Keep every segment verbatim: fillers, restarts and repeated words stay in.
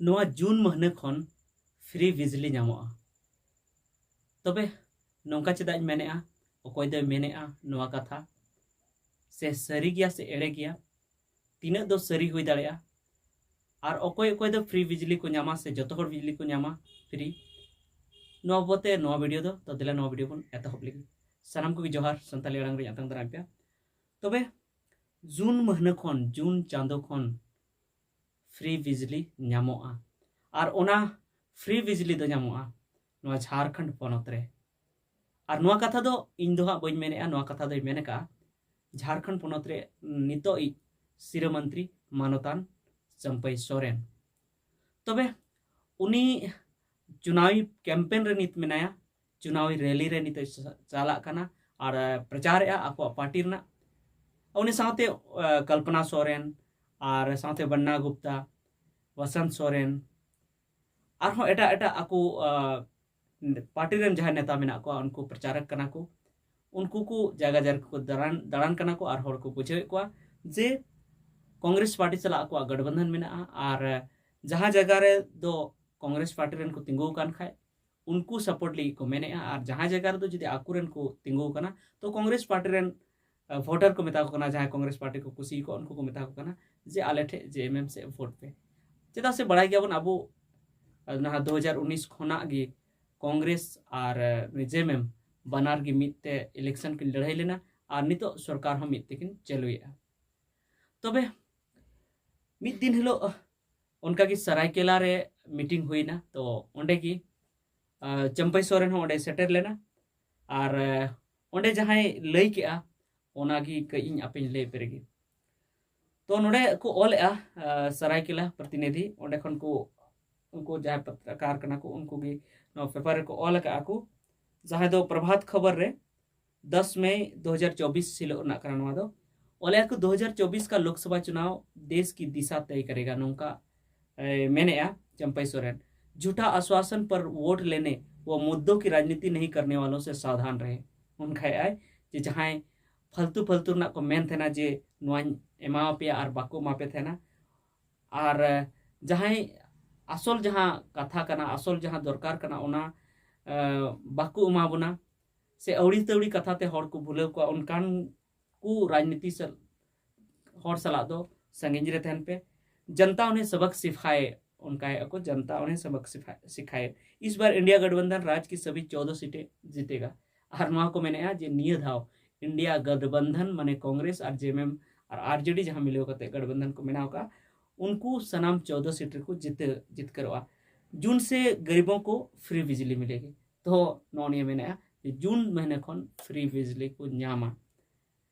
ᱱᱚᱣᱟ ᱡᱩᱱ ᱢᱟᱹᱦᱱᱟᱹ ᱠᱷᱚᱱ ᱯᱷᱨᱤ ᱵᱤᱡᱽᱞᱤ ᱧᱟᱢᱚᱜᱼᱟ᱾ ᱛᱚᱵᱮ ᱱᱚᱝᱠᱟ ᱪᱮᱫᱟᱜ ᱤᱧ ᱢᱮᱱᱮᱫᱼᱟ? ᱚᱠᱚᱭ ᱫᱚᱭ ᱢᱮᱱᱮᱫᱼᱟ ᱱᱚᱣᱟ ᱠᱟᱛᱷᱟ? ᱥᱮ ᱥᱟᱹᱨᱤ ᱜᱮᱭᱟ ᱥᱮ ᱮᱲᱮ ᱜᱮᱭᱟ? ᱛᱤᱱᱟᱹᱜ ᱫᱚ ᱥᱟᱹᱨᱤ ᱦᱩᱭ ᱫᱟᱲᱮᱭᱟᱜᱼᱟ? ᱟᱨ ᱚᱠᱚᱭ ᱚᱠᱚᱭ ᱫᱚ ᱯᱷᱨᱤ ᱵᱤᱡᱽᱞᱤ ᱠᱚ ᱧᱟᱢᱟ ᱥᱮ ᱡᱚᱛᱚ ᱦᱚᱲ ᱵᱤᱡᱽᱞᱤ ᱠᱚ ᱧᱟᱢᱟ ᱯᱷᱨᱤ? ᱱᱚᱣᱟ ᱵᱟᱵᱚᱛᱮ ᱱᱚᱣᱟ ᱵᱷᱤᱰᱤᱭᱳ ᱫᱚ, ᱛᱚ ᱫᱮᱞᱟ ᱱᱚᱣᱟ ᱵᱷᱤᱰᱤᱭᱳ ᱵᱚᱱ ᱮᱛᱚᱦᱚᱵ ᱞᱮᱜᱮ᱾ ᱥᱟᱱᱟᱢ ᱠᱚᱜᱮ ᱡᱚᱦᱟᱨ, ᱥᱟᱱᱛᱟᱲᱤ ᱟᱲᱟᱝ ᱨᱮ ᱟᱛᱟᱝ ᱫᱟᱨᱟᱢ ᱯᱮᱭᱟ᱾ ᱛᱚᱵᱮ ᱡᱩᱱ ᱢᱟᱹᱦᱱᱟᱹ ᱠᱷᱚᱱ, ᱡᱩᱱ ᱪᱟᱸᱫᱳ ᱠᱷᱚᱱ ᱯᱷᱨᱤ ᱵᱤᱡᱽᱞᱤ ᱧᱟᱢᱚᱜᱼᱟ᱾ ᱟᱨ ᱚᱱᱟ ᱯᱷᱨᱤ ᱵᱤᱡᱽᱞᱤ ᱫᱚ ᱧᱟᱢᱚᱜᱼᱟ ᱱᱚᱣᱟ ᱡᱷᱟᱲᱠᱷᱚᱸᱰ ᱯᱚᱱᱚᱛ ᱨᱮ᱾ ᱟᱨ ᱱᱚᱣᱟ ᱠᱟᱛᱷᱟ ᱫᱚ ᱤᱧ ᱫᱚ ᱦᱟᱸᱜ ᱵᱟᱹᱧ ᱢᱮᱱᱮᱫᱼᱟ, ᱱᱚᱣᱟ ᱠᱟᱛᱷᱟ ᱫᱚᱭ ᱢᱮᱱ ᱟᱠᱟᱫᱼᱟ ᱡᱷᱟᱲᱠᱷᱚᱸᱰ ᱯᱚᱱᱚᱛ ᱨᱮ ᱱᱤᱛᱚᱜ ᱤᱡ ᱥᱤᱨᱟᱹ ᱢᱚᱱᱛᱨᱤ ᱢᱟᱱᱚᱛᱟᱱ ᱪᱟᱢᱯᱟᱹᱭ ᱥᱚᱨᱮᱱ᱾ ᱛᱚᱵᱮ ᱩᱱᱤ ᱪᱩᱱᱟᱣᱤ ᱠᱮᱢᱯᱮᱱ ᱨᱮ ᱱᱤᱛ ᱢᱮᱱᱟᱭᱟ, ᱪᱩᱱᱟᱣᱤ ᱨᱮᱞᱤ ᱨᱮ ᱱᱤᱛᱚᱜ ᱪᱟ-, ᱪᱟᱞᱟᱜ ᱠᱟᱱᱟ ᱟᱨ, ᱮ, ᱯᱨᱚᱪᱟᱨᱮᱜᱼᱟ ᱟᱠᱚᱣᱟᱜ ᱯᱟᱨᱴᱤ ᱨᱮᱱᱟᱜ᱾ ᱩᱱᱤ ᱥᱟᱶᱛᱮ, ᱮ, ᱠᱚᱞᱯᱚᱱᱟ ᱥᱚᱨᱮᱱ ᱟᱨ ᱥᱟᱶᱛᱮ ᱵᱟᱱᱱᱟ ᱜᱩᱯᱛᱟ, ᱵᱟᱥᱟᱱᱛ ᱥᱚᱨᱮᱱ, ᱟᱨᱦᱚᱸ ᱮᱴᱟᱜ ᱮᱴᱟᱜ ᱟᱠᱚ, ᱮ, ᱯᱟᱨᱴᱤ ᱨᱮᱱ ᱡᱟᱦᱟᱸᱭ ᱱᱮᱛᱟ ᱢᱮᱱᱟᱜ ᱠᱚᱣᱟ, ᱩᱱᱠᱩ ᱯᱨᱚᱪᱟᱨᱚᱠ ᱠᱟᱱᱟ ᱠᱚ᱾ ᱩᱱᱠᱩ ᱠᱚ ᱡᱟᱭᱜᱟ ᱡᱟᱭᱜᱟ ᱠᱚ ᱫᱟᱬᱟᱱ, ᱫᱟᱬᱟᱱ ᱠᱟᱱᱟ ᱠᱚ ᱟᱨ ᱦᱚᱲ ᱠᱚ ᱵᱩᱡᱷᱟᱹᱣᱮᱫ ᱠᱚᱣᱟ ᱡᱮ ᱠᱚᱝᱜᱨᱮᱥ ᱯᱟᱨᱴᱤ ᱥᱟᱞᱟᱜ ᱟᱠᱚᱣᱟᱜ ᱜᱚᱴᱵᱚᱱᱫᱷᱚᱱ ᱢᱮᱱᱟᱜᱼᱟ ᱟᱨ ᱡᱟᱦᱟᱸ ᱡᱟᱭᱜᱟ ᱨᱮ ᱫᱚ ᱠᱚᱝᱜᱨᱮᱥ ᱯᱟᱨᱴᱤ ᱨᱮᱱ ᱠᱚ ᱛᱤᱸᱜᱩ ᱟᱠᱟᱱ ᱠᱷᱟᱡ ᱩᱱᱠᱩ ᱥᱟᱯᱳᱨᱴ ᱞᱟᱹᱜᱤᱫ ᱠᱚ ᱢᱮᱱᱮᱫᱼᱟ, ᱟᱨ ᱡᱟᱦᱟᱸ ᱡᱟᱭᱜᱟ ᱨᱮᱫᱚ ᱡᱩᱫᱤ ᱟᱠᱚᱨᱮᱱ ᱠᱚ ᱛᱤᱸᱜᱩ ᱟᱠᱟᱱᱟ, ᱛᱚ ᱠᱚᱝᱜᱨᱮᱥ ᱯᱟᱨᱴᱤ ᱨᱮᱱ, ᱟ, ᱵᱷᱳᱴᱟᱨ ᱠᱚ ᱢᱮᱛᱟ ᱠᱚ ᱠᱟᱱᱟ, ᱡᱟᱦᱟᱸᱭ ᱠᱚᱝᱜᱨᱮᱥ ᱯᱟᱨᱴᱤ ᱠᱚ ᱠᱩᱥᱤᱭᱟᱠᱚᱣᱟ, ᱩᱱᱠᱩ ᱠᱚ ᱢᱮᱛᱟ ᱠᱚ ᱠᱟᱱᱟ ᱡᱮ ᱟᱞᱮ ᱴᱷᱮᱡ ᱡᱮ ᱮᱢ ᱮᱢ ᱥᱮᱫ ᱵᱷᱳᱴ ᱯᱮ᱾ ᱪᱮᱫᱟᱜ ᱥᱮ ᱵᱟᱲᱟᱭ ᱜᱮᱭᱟᱵᱚᱱ ᱟᱵᱚ, ᱟ, ᱱᱟᱦᱟᱜ ᱫᱩ ᱦᱟᱡᱟᱨ ᱩᱱᱤᱥ ᱠᱷᱚᱱᱟᱜ ᱜᱮ ᱠᱚᱝᱜᱨᱮᱥ ᱟᱨ, ᱟ, ᱡᱮ ᱮᱢ ᱮᱢ ᱵᱟᱱᱟᱨ ᱜᱮ ᱢᱤᱫ ᱛᱮ ᱤᱞᱮᱠᱥᱚᱱ ᱠᱤᱱ ᱞᱟᱹᱲᱦᱟᱹᱭ ᱞᱮᱱᱟ ᱟᱨ ᱱᱤᱛᱚᱜ ᱥᱚᱨᱠᱟᱨ ᱦᱚᱸ ᱢᱤᱫ ᱛᱮᱠᱤᱱ ᱪᱟᱹᱞᱩᱭᱮᱫᱼᱟ᱾ ᱛᱚᱵᱮ ᱢᱤᱫ ᱫᱤᱱ ᱦᱤᱞᱳᱜ ᱚᱱᱠᱟᱜᱮ ᱥᱟᱨᱟᱭᱠᱮᱞᱟ ᱨᱮ ᱢᱤᱴᱤᱝ ᱦᱩᱭᱱᱟ᱾ ᱛᱚ ᱚᱸᱰᱮ ᱜᱮ, ᱟ, ᱪᱟᱢᱯᱟᱹᱭ ᱥᱚᱨᱮᱱ ᱦᱚᱸ ᱚᱸᱰᱮ ᱥᱮᱴᱮᱨ ᱞᱮᱱᱟ᱾ ᱟᱨ, ᱟ, ᱚᱸᱰᱮ ᱡᱟᱦᱟᱸᱭ ᱞᱟᱹᱭ ᱠᱮᱜᱼᱟ, ᱚᱱᱟᱜᱮ ᱠᱟᱹᱡ ᱤᱧ ᱟᱯᱮᱧ ᱞᱟᱹᱭ ᱯᱮ ᱨᱮᱜᱮ᱾ ᱛᱚ ᱱᱚᱰᱮ ᱠᱚ ᱚᱞᱮᱜᱼᱟ, ᱟ, ᱥᱟᱨᱟᱭᱠᱮᱞᱟ ᱯᱨᱚᱛᱤᱱᱤᱫᱷᱤ, ᱚᱸᱰᱮ ᱠᱷᱚᱱ ᱠᱚ, ᱩᱱᱠᱩ ᱡᱟᱦᱟᱸᱭ ᱯᱚᱛᱨᱚᱠᱟᱨ ᱠᱟᱱᱟ ᱠᱚ, ᱩᱱᱠᱩ ᱜᱮ ᱱᱚᱣᱟ ᱯᱮᱯᱟᱨ ᱨᱮᱠᱚ ᱚᱞ ᱟᱠᱟᱜᱼᱟ ᱠᱚ, ᱡᱟᱦᱟᱸᱭ ᱫᱚ ᱯᱨᱚᱵᱷᱟᱛ ᱠᱷᱚᱵᱚᱨ ᱨᱮ ᱫᱚᱥ ᱢᱮ ᱫᱩ ᱦᱟᱡᱟᱨ ᱪᱚᱵᱵᱤᱥ ᱦᱤᱞᱳᱜ ᱨᱮᱱᱟᱜ ᱠᱟᱱᱟ ᱱᱚᱣᱟ ᱫᱚ᱾ ᱚᱞᱮᱜᱼᱟ ᱠᱚ, "दो हज़ार चौबीस का लोकसभा चुनाव देश की दिशा तय करेगा", ᱱᱚᱝᱠᱟ, ᱮ, ᱢᱮᱱᱮᱜᱼᱟ ᱪᱟᱢᱯᱟᱹᱭ ᱥᱚᱨᱮᱱ᱾ "झूठा आश्वासन पर वोट लेने व मुद्दों की राजनीति नहीं करने वालों से सावधान रहें", ᱚᱱᱠᱟᱭᱮᱜᱼᱟᱭ ᱡᱮ ᱡᱟᱦᱟᱸᱭ ᱯᱷᱟᱞᱛᱩ ᱯᱷᱟᱞᱛᱩ ᱨᱮᱱᱟᱜ ᱠᱚ ᱢᱮᱱ ᱛᱟᱦᱮᱱᱟ ᱡᱮ ᱱᱚᱣᱟᱧ ᱮᱢᱟᱣᱟᱯᱮᱭᱟ ᱟᱨ ᱵᱟᱠᱚ ᱮᱢᱟ ᱯᱮ ᱛᱟᱦᱮᱱᱟ, ᱟᱨ, ᱮ, ᱡᱟᱦᱟᱸᱭ ᱟᱥᱚᱞ ᱡᱟᱦᱟᱸ ᱠᱟᱛᱷᱟ ᱠᱟᱱᱟ, ᱟᱥᱚᱞ ᱡᱟᱦᱟᱸ ᱫᱚᱨᱠᱟᱨ ᱠᱟᱱᱟ, ᱚᱱᱟ ᱮ, ᱵᱟᱠᱚ ᱮᱢᱟ ᱵᱚᱱᱟ, ᱥᱮ ᱟᱹᱣᱲᱤ ᱛᱟᱹᱣᱲᱤ ᱠᱟᱛᱷᱟ ᱛᱮ ᱦᱚᱲ ᱠᱚ ᱵᱷᱩᱞᱟᱹᱣ ᱠᱚᱣᱟ, ᱚᱱᱠᱟᱱ ᱠᱚ ᱨᱟᱡᱽᱱᱤᱛᱤ ᱥᱟᱞ-, ᱦᱚᱲ ᱥᱟᱞᱟᱜ ᱫᱚ ᱥᱟᱺᱜᱤᱧ ᱨᱮ ᱛᱟᱦᱮᱱ ᱯᱮ᱾ जनता उन्हें सबक सिखाए, ᱚᱱᱠᱟᱭᱮᱫᱼᱟ ᱠᱚ, जनता उन्हें सबक सिखा-, सिखाए। इस बार इंडिया गठबंधन राज्य की सभी चौदह सीटें जीतेगा। ᱟᱨ ᱱᱚᱣᱟ ᱠᱚ ᱢᱮᱱᱮᱫᱼᱟ ᱡᱮ ᱱᱤᱭᱟᱹ ᱫᱷᱟᱣ ᱤᱱᱰᱤᱭᱟ ᱜᱚᱴᱵᱚᱱᱫᱷᱚᱱ, ᱢᱟᱱᱮ ᱠᱚᱝᱜᱨᱮᱥ ᱟᱨ ᱡᱮᱮᱢᱮᱢ ᱟᱨ ᱟᱨᱡᱮᱰᱤ ᱡᱟᱦᱟᱸ ᱢᱤᱞᱟᱹᱣ ᱠᱟᱛᱮ ᱜᱚᱴᱵᱚᱱᱫᱷᱚᱱ ᱠᱚ ᱵᱮᱱᱟᱣ ᱟᱠᱟᱫᱼᱟ, ᱩᱱᱠᱩ ᱥᱟᱱᱟᱢ ᱪᱳᱫᱽᱫᱚ ᱥᱤᱴ ᱨᱮᱠᱚ ᱡᱤᱛᱟᱹ ᱡᱤᱛᱠᱟᱹᱨᱚᱜᱼᱟ᱾ जून से गरीबों को फ्री बिजली मिलेगी। ᱛᱚ ᱱᱚᱜᱼᱚ ᱱᱤᱭᱟᱹ ᱢᱮᱱᱮᱫᱼᱟ ᱡᱮ ᱡᱩᱱ ᱢᱟᱹᱦᱱᱟᱹ ᱠᱷᱚᱱ ᱯᱷᱨᱤ ᱵᱤᱡᱽᱞᱤ ᱠᱚ ᱧᱟᱢᱟ᱾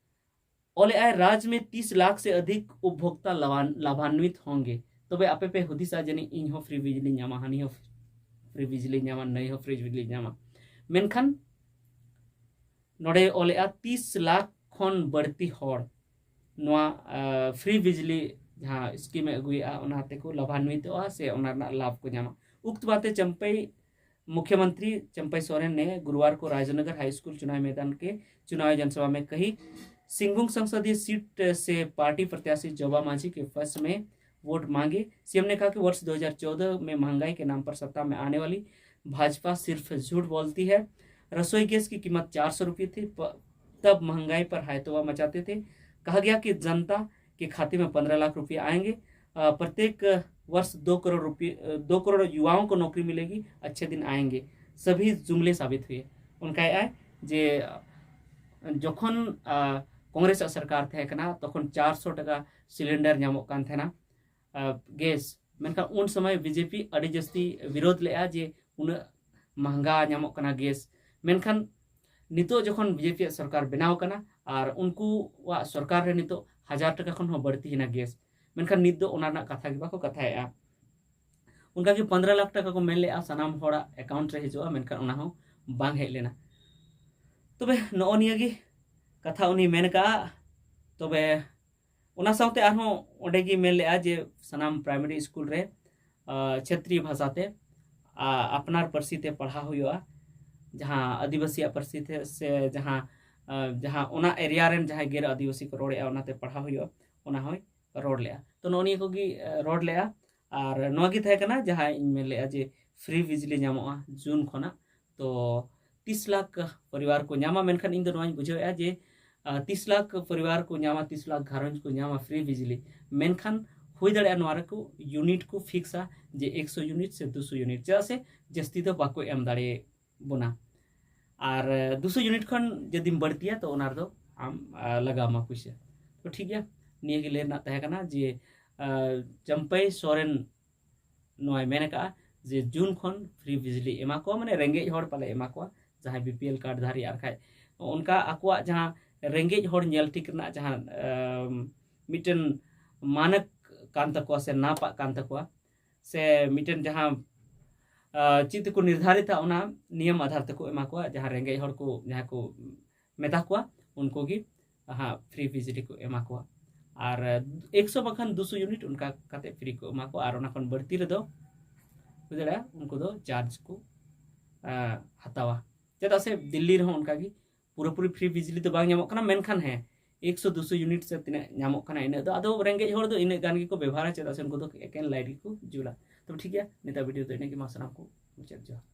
ᱚᱞᱮᱫᱼᱟᱭ, राज्य में तीस लाख से अधिक उपभोक्ता लाभान-, लाभान्वित होंगे। ᱛᱚᱵᱮ ᱟᱯᱮ ᱯᱮ ᱦᱩᱫᱤᱥᱟ ᱡᱟᱹᱱᱤᱡ ᱤᱧ ᱦᱚᱸ ᱯᱷᱨᱤ ᱵᱤᱡᱽᱞᱤᱧ ᱧᱟᱢᱟ, ᱦᱟᱹᱱᱤ ᱦᱚᱸ ᱯᱷᱨᱤ ᱵᱤᱡᱽᱞᱤᱧ ᱧᱟᱢᱟ, ᱱᱟᱹᱭ ᱦᱚᱸ ᱯᱷᱨᱤ ᱵᱤᱡᱽᱞᱤᱧ ᱧᱟᱢᱟ᱾ ᱢᱮᱱᱠᱷᱟᱱ ᱱᱚᱰᱮ ᱚᱞᱮᱫᱼᱟ ᱛᱤᱥ ᱞᱟᱠᱷ ᱠᱷᱚᱱ ᱵᱟᱹᱲᱛᱤ ᱦᱚᱲ ᱱᱚᱣᱟ ᱯᱷᱨᱤ ᱵᱤᱡᱽᱞᱤ ᱡᱟᱦᱟᱸ ᱥᱠᱤᱢ ᱮ ᱟᱹᱜᱩᱭᱮᱫᱼᱟ ᱚᱱᱟ ᱛᱮᱠᱚ ᱞᱟᱵᱷᱟᱱᱣᱤᱛᱚᱜᱼᱟ ᱥᱮ ᱚᱱᱟ ᱨᱮᱱᱟᱜ ᱞᱟᱵᱷ ᱠᱚ ᱧᱟᱢᱟ। उक्त बातें चंपई मुख्यमंत्री चंपई सोरेन ने गुरुवार को राजेंद्रनगर हाई स्कूल चुनाव मैदान के चुनावी जनसभा में कही। सिंगभूम संसदीय सीट से पार्टी प्रत्याशी जोबा मांझी के पक्ष में वोट मांगे। सीएम ने कहा कि वर्ष दो हज़ार चौदह में महंगाई के नाम पर सत्ता में आने वाली भाजपा सिर्फ झूठ बोलती है। रसोई गैस की कीमत चार सौ रुपये थी, प-, तब महंगाई पर हायतोबा मचाते थे। कहा गया कि जनता के खाते में पन्द्रह लाख रुपये आएंगे। अ, प्रत्येक वर्ष दो करोड़ रुपये, अ, दो करोड़ युवाओं को नौकरी मिलेगी, अच्छे दिन आएंगे। सभी जुमले साबित हुए। ᱚᱱᱠᱟᱭᱮᱫᱼᱟᱭ ᱡᱮ, ᱡᱚᱠᱷᱚᱱ ᱠᱚᱝᱜᱨᱮᱥ ᱟᱜ ᱥᱚᱨᱠᱟᱨ ᱛᱟᱦᱮᱸ ᱠᱟᱱᱟ, ᱛᱚᱠᱷᱚᱱ ᱪᱟᱨᱥᱚ ᱴᱟᱠᱟ ᱥᱤᱞᱤᱱᱰᱟᱨ ᱧᱟᱢᱚᱜ ᱠᱟᱱ ᱛᱟᱦᱮᱱᱟ, ᱜᱮᱥ᱾ ᱢᱮᱱᱠᱷᱟᱱ ᱩᱱ ᱥᱚᱢᱚᱭ ᱵᱤᱡᱮᱯᱤ ᱟᱹᱰᱤ ᱡᱟᱹᱥᱛᱤ ᱵᱤᱨᱳᱫᱷ ᱞᱮᱫᱼᱟ ᱡᱮ ᱩᱱᱟᱹᱜ ᱢᱟᱦᱟᱝᱜᱟ ᱧᱟᱢᱚᱜ ᱠᱟᱱᱟ ᱜᱮᱥ᱾ ᱢᱮᱱᱠᱷᱟᱱ ᱱᱤᱛᱚᱜ ᱡᱚᱠᱷᱚᱱ ᱵᱤᱡᱮᱯᱤ ᱟᱜ ᱥᱚᱨᱠᱟᱨ ᱵᱮᱱᱟᱣ ᱠᱟᱱᱟ ᱟᱨ ᱩᱱᱠᱩᱣᱟᱜ ᱥᱚᱨᱠᱟᱨ ᱨᱮ ᱱᱤᱛᱚᱜ ᱦᱟᱡᱟᱨ ᱴᱟᱠᱟ ᱠᱷᱚᱱ ᱦᱚᱸ ᱵᱟᱹᱲᱛᱤᱭᱮᱱᱟ ᱜᱮᱥ, ᱢᱮᱱᱠᱷᱟᱱ ᱱᱤᱛ ᱫᱚ ᱚᱱᱟ ᱨᱮᱱᱟᱜ ᱠᱟᱛᱷᱟ ᱜᱮ ᱵᱟᱠᱚ ᱠᱟᱛᱷᱟᱭᱮᱫᱼᱟ᱾ ᱚᱱᱠᱟᱜᱮ ᱯᱚᱱᱫᱽᱨᱚ ᱞᱟᱠᱷ ᱴᱟᱠᱟ ᱠᱚ ᱢᱮᱱ ᱞᱮᱫᱼᱟ ᱥᱟᱱᱟᱢ ᱦᱚᱲᱟᱜ ᱮᱠᱟᱣᱩᱱᱴ ᱨᱮ ᱦᱤᱡᱩᱜᱼᱟ, ᱢᱮᱱᱠᱷᱟᱱ ᱚᱱᱟ ᱦᱚᱸ ᱵᱟᱝ ᱦᱮᱡ ᱞᱮᱱᱟ᱾ ᱛᱚᱵᱮ ᱱᱚᱜᱼᱚ ᱱᱤᱭᱟᱹ ᱜᱮ ᱠᱟᱛᱷᱟ ᱩᱱᱤ ᱢᱮᱱ ᱠᱟᱜᱼᱟ᱾ ᱛᱚᱵᱮ ᱚᱱᱟ ᱥᱟᱶᱛᱮ ᱟᱨᱦᱚᱸ ᱚᱸᱰᱮ ᱜᱮ ᱢᱮᱱ ᱞᱮᱫᱼᱟ ᱡᱮ ᱥᱟᱱᱟᱢ ᱯᱨᱟᱭᱢᱟᱨᱤ ᱥᱠᱩᱞ ᱨᱮ ᱪᱷᱮᱛᱨᱤ ᱵᱷᱟᱥᱟ ᱛᱮ, ᱟᱯᱱᱟᱨ ᱯᱟᱹᱨᱥᱤ ᱛᱮ ᱯᱟᱲᱦᱟᱣ ᱦᱩᱭᱩᱜᱼᱟ, ᱡᱟᱦᱟᱸ ᱟᱹᱫᱤᱵᱟᱹᱥᱤᱭᱟᱜ ᱯᱟᱹᱨᱥᱤ ᱛᱮ ᱥᱮ ᱡᱟᱦᱟᱸ ᱡᱟᱦᱟᱸ ᱚᱱᱟ ᱮᱨᱤᱭᱟ ᱨᱮᱱ ᱡᱟᱦᱟᱸᱭ ᱜᱮᱨ ᱟᱹᱫᱤᱵᱟᱹᱥᱤ ᱠᱚ ᱨᱚᱲᱮᱫᱼᱟ ᱚᱱᱟᱛᱮ ᱯᱟᱲᱦᱟᱣ ᱦᱩᱭᱩᱜᱼᱟ, ᱚᱱᱟ ᱦᱚᱸᱭ ᱨᱚᱲ ᱞᱮᱫᱼᱟ᱾ ᱛᱚ ᱱᱚᱜᱼᱚ ᱱᱤᱭᱟᱹ ᱠᱚᱜᱮ ᱨᱚᱲ ᱞᱮᱫᱼᱟ᱾ ᱟᱨ ᱱᱚᱣᱟ ᱜᱮ ᱛᱟᱦᱮᱸ ᱠᱟᱱᱟ ᱡᱟᱦᱟᱸ ᱤᱧ ᱢᱮᱱ ᱞᱮᱫᱼᱟ ᱡᱮ ᱯᱷᱨᱤ ᱵᱤᱡᱽᱞᱤ ᱧᱟᱢᱚᱜᱼᱟ ᱡᱩᱱ ᱠᱷᱚᱱᱟᱜ᱾ ᱛᱚ ᱛᱤᱥ ᱞᱟᱠᱷ ᱯᱚᱨᱤᱵᱟᱨ ᱠᱚ ᱧᱟᱢᱟ, ᱢᱮᱱᱠᱷᱟᱱ ᱤᱧ ᱫᱚ ᱱᱚᱣᱟᱧ ᱵᱩᱡᱷᱟᱹᱣᱮᱫᱼᱟ ᱡᱮ ᱟᱨ ᱛᱤᱥ ᱞᱟᱠᱷ ᱯᱚᱨᱤᱵᱟᱨ ᱠᱚ ᱧᱟᱢᱟ, ᱛᱤᱥ ᱞᱟᱠᱷ ᱜᱷᱟᱨᱚᱸᱡᱽ ᱠᱚ ᱧᱟᱢᱟ ᱯᱷᱨᱤ ᱵᱤᱡᱽᱞᱤ, ᱢᱮᱱᱠᱷᱟᱱ ᱦᱩᱭ ᱫᱟᱲᱮᱭᱟᱜᱼᱟ ᱱᱚᱣᱟ ᱨᱮᱠᱚ ᱭᱩᱱᱤᱴ ᱠᱚ ᱯᱷᱤᱠᱥᱟ ᱡᱮ ᱮᱠᱥᱚ ᱭᱩᱱᱤᱴ ᱥᱮ ᱫᱩᱥᱚ ᱭᱩᱱᱤᱴ, ᱪᱮᱫᱟᱜ ᱥᱮ ᱡᱟᱹᱥᱛᱤ ᱫᱚ ᱵᱟᱠᱚ ᱮᱢ ᱫᱟᱲᱮ ᱵᱚᱱᱟ᱾ ᱟᱨ ᱫᱩᱥᱚ ᱭᱩᱱᱤᱴ ᱠᱷᱚᱱ ᱡᱩᱫᱤᱢ ᱵᱟᱹᱲᱛᱤᱭᱟ ᱛᱚ ᱚᱱᱟ ᱨᱮᱫᱚ ᱟᱢ ᱞᱟᱜᱟᱣ ᱟᱢᱟ ᱯᱩᱭᱥᱟᱹ᱾ ᱛᱚ ᱴᱷᱤᱠ ᱜᱮᱭᱟ, ᱱᱤᱭᱟᱹ ᱜᱮ ᱞᱟᱹᱭ ᱨᱮᱱᱟᱜ ᱛᱟᱦᱮᱸ ᱠᱟᱱᱟ ᱡᱮ ᱪᱟᱢᱯᱟᱭ ᱥᱚᱨᱮᱱ ᱱᱚᱣᱟᱭ ᱢᱮᱱ ᱟᱠᱟᱫᱼᱟ ᱡᱮ ᱡᱩᱱ ᱠᱷᱚᱱ ᱯᱷᱨᱤ ᱵᱤᱡᱽᱞᱤ ᱮᱢᱟ ᱠᱚᱣᱟ, ᱢᱟᱱᱮ ᱨᱮᱸᱜᱮᱡ ᱦᱚᱲ ᱯᱟᱞᱮ ᱮᱢᱟ ᱠᱚᱣᱟ, ᱡᱟᱦᱟᱸᱭ ᱵᱤ ᱯᱤ ᱮᱞ ᱠᱟᱨᱰ ᱫᱷᱟᱨᱤ, ᱟᱨ ᱠᱷᱟᱡ ᱚᱱᱠᱟ ᱟᱠᱚᱣᱟᱜ ᱡᱟᱦᱟᱸ ᱨᱮᱸᱜᱮᱡ ᱦᱚᱲ ᱧᱮᱞ ᱴᱷᱤᱠ ᱨᱮᱱᱟᱜ ᱡᱟᱦᱟᱸ ᱢᱤᱫᱴᱮᱱ ᱢᱟᱱᱚᱠ ᱠᱟᱱ ᱛᱟᱠᱚᱣᱟ ᱥᱮ ᱱᱟᱯᱟᱜ ᱠᱟᱱ ᱛᱟᱠᱚᱣᱟ, ᱥᱮ ᱢᱤᱫᱴᱮᱱ ᱡᱟᱦᱟᱸ ᱪᱮᱫ ᱛᱮᱠᱚ ᱱᱤᱨᱫᱷᱟᱨᱤᱛᱟ, ᱚᱱᱟ ᱱᱤᱭᱚᱢ ᱟᱫᱷᱟᱨ ᱛᱮᱠᱚ ᱮᱢᱟ ᱠᱚᱣᱟ᱾ ᱡᱟᱦᱟᱸ ᱨᱮᱸᱜᱮᱡ ᱦᱚᱲ ᱠᱚ ᱡᱟᱦᱟᱸ ᱠᱚ ᱢᱮᱛᱟ ᱠᱚᱣᱟ, ᱩᱱᱠᱩ ᱜᱮ ᱦᱟᱸᱜ ᱯᱷᱨᱤ ᱵᱤᱡᱽᱞᱤ ᱠᱚ ᱮᱢᱟ ᱠᱚᱣᱟ᱾ ᱟᱨ ᱮᱠᱥᱚ ᱵᱟᱝᱠᱷᱟᱱ ᱫᱩᱥᱚ ᱭᱩᱱᱤᱴ ᱚᱱᱠᱟ ᱠᱟᱛᱮ ᱯᱷᱨᱤ ᱠᱚ ᱮᱢᱟ ᱠᱚᱣᱟ᱾ ᱟᱨ ᱚᱱᱟ ᱠᱷᱚᱱ ᱵᱟᱹᱲᱛᱤ ᱨᱮᱫᱚ ᱦᱩᱭ ᱫᱟᱲᱮᱭᱟᱜᱼᱟ ᱩᱱᱠᱩ ᱫᱚ ᱪᱟᱨᱡᱽ ᱠᱚ ᱦᱟᱛᱟᱣᱟ᱾ ᱪᱮᱫᱟᱜ ᱥᱮ ᱫᱤᱞᱞᱤ ᱨᱮᱦᱚᱸ ᱚᱱᱠᱟᱜᱮ ᱯᱩᱨᱟᱹᱯᱩᱨᱤ ᱯᱷᱨᱤ ᱵᱤᱡᱽᱞᱤ ᱫᱚ ᱵᱟᱝ ᱧᱟᱢᱚᱜ ᱠᱟᱱᱟ, ᱢᱮᱱᱠᱷᱟᱱ ᱦᱮᱸ ᱮᱠᱥᱚ ᱫᱩᱥᱚ ᱭᱩᱱᱤᱴ ᱥᱮ ᱛᱤᱱᱟᱹᱜ ᱧᱟᱢᱚᱜ ᱠᱟᱱᱟ ᱤᱱᱟᱹᱜ ᱫᱚ, ᱟᱫᱚ ᱨᱮᱸᱜᱮᱡ ᱦᱚᱲ ᱫᱚ ᱤᱱᱟᱹᱜ ᱜᱟᱱ ᱜᱮᱠᱚ ᱵᱮᱵᱚᱦᱟᱨᱟ, ᱪᱮᱫᱟᱜ ᱥᱮ ᱩᱱᱠᱩ ᱫᱚ ᱮᱠᱮᱱ ᱞᱟᱭᱤᱴ ᱜᱮᱠᱚ ᱡᱩᱞᱟ᱾ ᱛᱚᱵᱮ ᱴᱷᱤᱠ ᱜᱮᱭᱟ, ᱱᱤᱛᱟᱜ ᱵᱷᱤᱰᱤᱭᱳ ᱫᱚ ᱤᱱᱟᱹᱜ ᱜᱮ, ᱢᱟ ᱥᱟᱱᱟᱢ ᱠᱚ ᱢᱩᱪᱟᱹᱫ ᱡᱚᱦᱟᱨ᱾